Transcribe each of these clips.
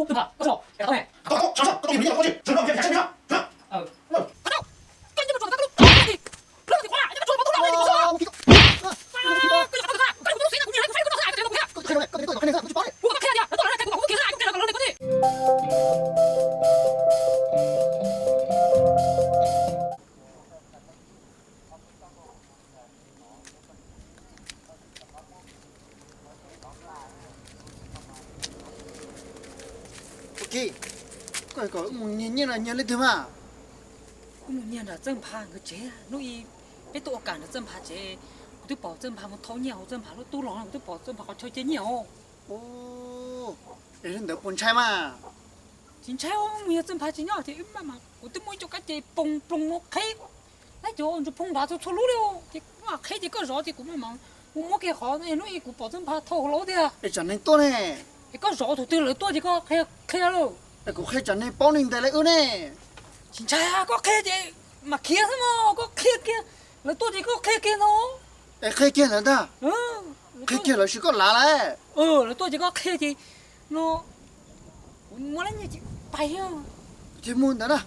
Ua Kib, koj kom wb mus nyiag nyiaj no nyiag leej twg mas? Wb mus nyiag nram Txawj Npha nkawd tsev. Hnub ib peb tuaj ua kam nram Txawj Npha tsev, kuv twb pom Txawj Npha mus thau nyiaj hauv Txawj Npha lub tub los, kuv twb pom Txawj Npha qhov chaw cia nyiaj os. Es li ntawd puas ntshai mas? Tsis ntshai, mus yog Txawj Npha tsis nyob ces wb maj mam, kuv twb muaj ib co kab ces ploos ploos mus qheb, laib cov ntsuag phooj nrad txhua txhua lub li. Ces kuv mam qheb ces koj zov ces kuv maj mam mus muab kiag qhov, hnub ib kuv pom Txawj Npha thau hauv lawm tiag. Es tsam neeg tuaj ne? Es koj zov tus twg lawv tuaj ces koj qhia lawm. Es kuv qhia tsam neeg paub neeg ntes li wb ne. Tsis ntshai, koj qhia ces mam khiav xwb mog, koj qhia kiag, lawv tuaj ces koj qhia kiag no. Es qhia kiag ntawd ntag. Qhia kiag lawv sim koj lav lawm. Lawv tuaj ces koj qhia ces no, kuv muab lab nyiaj ces pais. Ces mus ntawd na.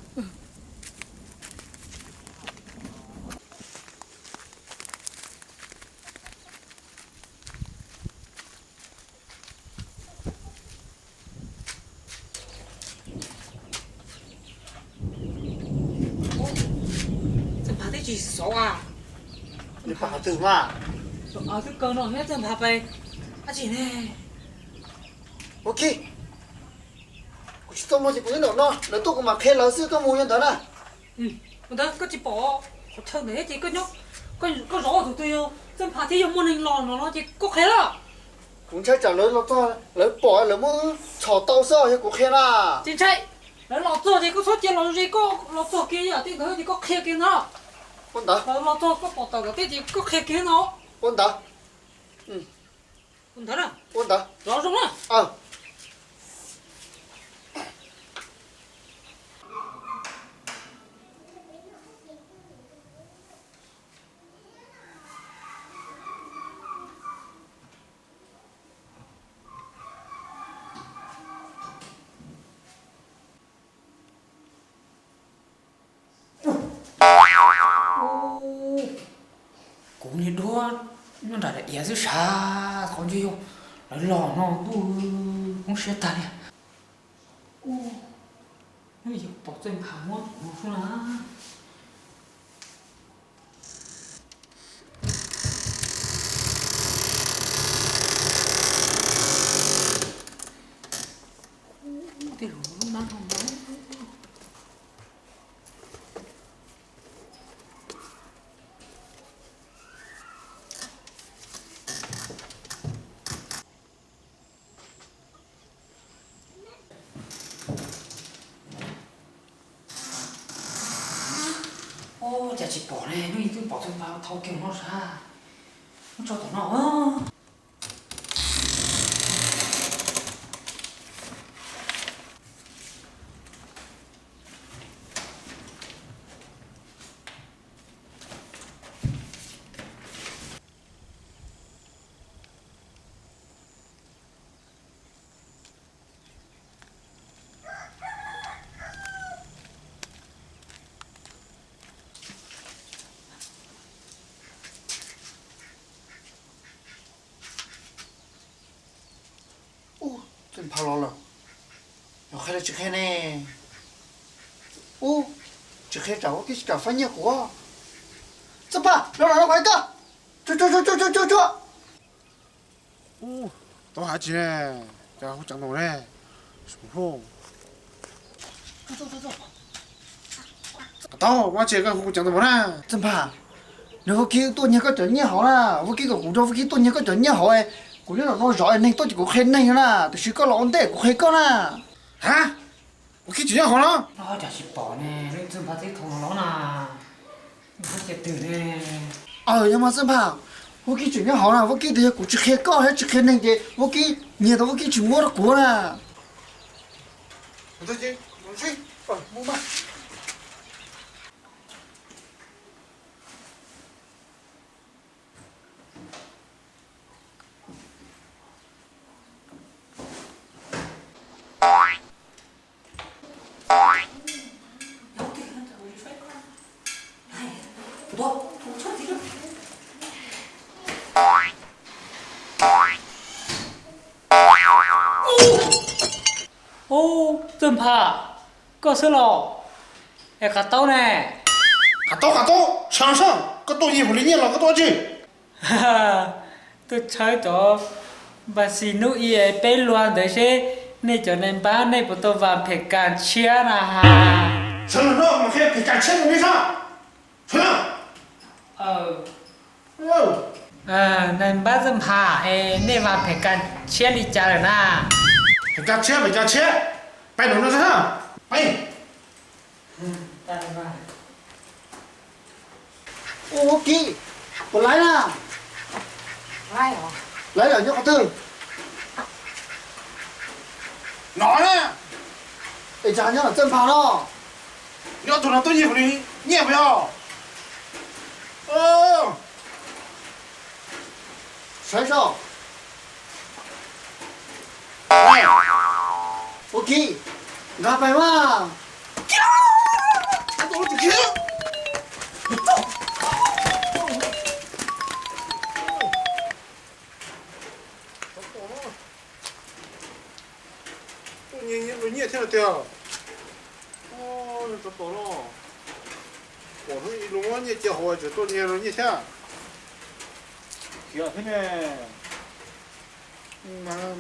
Txawj Npha twb tsis xauv a. Nws pom qhov twg mas? Twb kaw no thiab Txawj Npha pais dab tsi ne? Ua Kib, kuv tsis tau luag ces kuv nyob nraum no, lawv tuaj kuv mam qhia lawv xwb, koj mus yog ntawd na. Ntawd koj tsis pom qhov chaw ntawd ces koj zov tus twg yog Txawj Npha thiab yog muaj neeg los no no ces koj qhia lawm. Kuv ntshai tsam lawv los txog lawv pom lawv muab wb txhom tau xwb yog kuv qhia na. Tsis ntshai, lawv los txog ces koj txhob cia los ze, koj los txog kiag yam tej ntawd ces koj qhia kiag ntag. Ua ntawd. Lawv los txog koj pom tawm tom tej ces koj qhia kiag no. Ua ntawd. Ua ntawd na. Ua ntawd. Zov zoo na. Kuv niag duab nyob nram daim iav xwb sav, qhov ntse yog lawv los no ntuj, koob siab tag li. Ub, yog pom Txawj Npha muab tus no xwb na. Tej zaum lub nab no mas. Ub, cas tsis pom ne, hnub ib twb pom Txawj Npha thau kiag no sab. Muab tso tom no. Ub, Txawj Npha los lawm. Yog qhia los tsis qhia ne? Ub, tsis qhia tsam ua kib tsis kam faib nyiaj kuv. Txawj Npha, los los los, kuv hais koj. Tsuag tsuag tsuag tsuag tsuag. Ub, tau hais tsis ne, cas hu ceev npaum ne. Tau, ua cas koj hu ceev npaum na? Txawj Npha, nws Vaub Kib tuaj nyiag koj cov nyiaj hauv na, Vaub Kib kom kuv nrog Vaub Kib tuaj nyiag koj cov nyiaj hauv, kuv nyob nraum no zov neeg tuaj ces kuv qhia neeg na, tiam sis koj los ua ntej kuv qhia koj na. Ha, Vaub Kib tseem nyob hauv no? Cas tsis pom ne, leej Txawj Npha twb thau los na. Aw, yog mas Txawj Npha, Vaub Kib tseem nyob hauv na, Vaub Kib tias yog kuv tsis qhia koj thiab tsis qhia neeg ces Vaub Kib nyiag tau Vaub Kib tsis muab rau kuv na. Ub, Txawj Npham, koj xwb los? Es Qav Taub ne? Qav Taub, Qav Taub, sab sab, koj tuaj nyiag kuv li nyiaj los koj tuaj tsi? Tuaj tshawb cov npas xis nub i peb luag ntawd seb nej cov nais npab nej puas tau vam phem kas tshiab na has. Sawv los no mas qhia phem kas tshiab rau nej sab. Sawv los. Nais npab Txawj Npham, es nej vam phem kas tshiab li cas lawm na? Phem kas tshiab, phem kas tshiab, peb nrog no sab, peb. Ua Kis, puas laib na? Laib lawm nyob qhov twg? No na. Es cas nyob ntawm Txawj Npham no? Nyob tus no tuaj nyiag kuv li nyiaj puas yog? Saib seb. Ua Kis, nkag pais mas. Tuaj nyiag nyiaj thiab tiag. Tsov tom no, pom hnub ib lub nyiaj cia hauv tseem tuaj nyiag nyiaj thiab. Khiav thiab ne.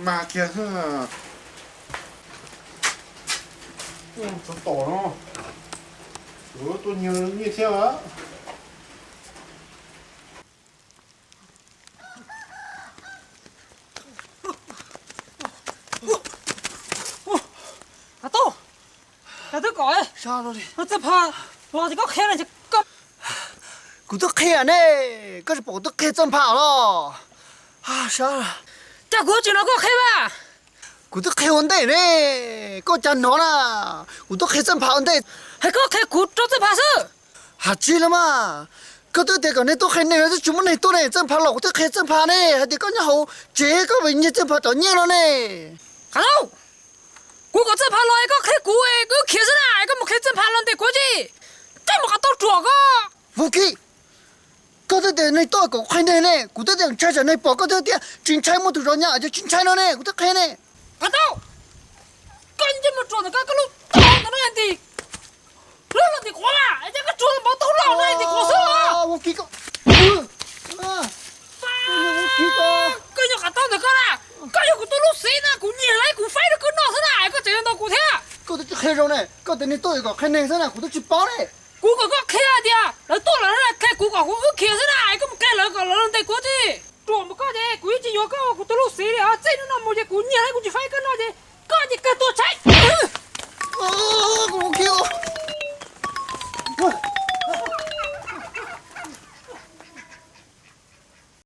Mas kiag xwb. Tsov tom no, tuaj nyiag nyiaj thiab. Qav Taub, koj twb kom Txawj Npham los ces koj qhia na. Kuv twb qhia ne, koj tsis pom kuv twb qhia Txawj Npham los? Cas kuv tsis hnov koj qhia mas? Kuv twb qhia ua ntej ne, koj cas hnov na. Kuv twb qhia Txawj Npham ua ntej. Hais koj qhia kuv rau Txawj Npham xwb. Hais tsis li mas, koj twb tias kom nej tuaj qhia neeg no twb tsis muaj neeg tuaj ne, Txawj Npham los kuv twb qhia Txawj Npham ne, hais tias koj nyob hauv tsev koj nyiag Txawj Npham cov nyiaj no ne. Qav Taub, kuv kom Txawj Npham los es koj qhia kuv es wb khiav xwb na, es koj mus qhia Txawj Npham los ntawm kuv tsi? Koj mus Qav Taub ruam koj. Vauv Kis, koj twb tias neeg tuaj kom qhia neeg ne, kuv twb tias ntshai tsam neeg pom, koj twb tias tsis ntshai, muaj tus zov nyas ces tsis ntshai no ne, kuv twb qhia ne. Qav Taub, koj ntsej muag ruam ntawm koj, koj lub taub ntawm no nti, lub los nti quav mas, es koj tsuag npaum taub los no nti quav xwb. Koj yog Qav Taub ntawm koj na, koj yog kuv tus lub xiv na, kuv nyiag lawm kuv faib rau koj noj xwb na, koj tseem yuav ntaus kuv thiab. Koj twb tsis qhia zoo ne, koj tias neeg tuaj kom qhia neeg xwb na, kuv twb tsis paub ne. Kuv kom koj qhia tias lawv tuaj lawm qhia kuv kom kuv wb khiav xwb na, koj mus qhia lawv kom lawv los ntes kuv tsi. Ruam mus koj ces kuv yeej tsis yuav koj ua kuv tus lub xiv li os, txij hnub no mus ces kuv nyiag lawm kuv tsis faib koj noj ces koj ces kawg tuag tshaj.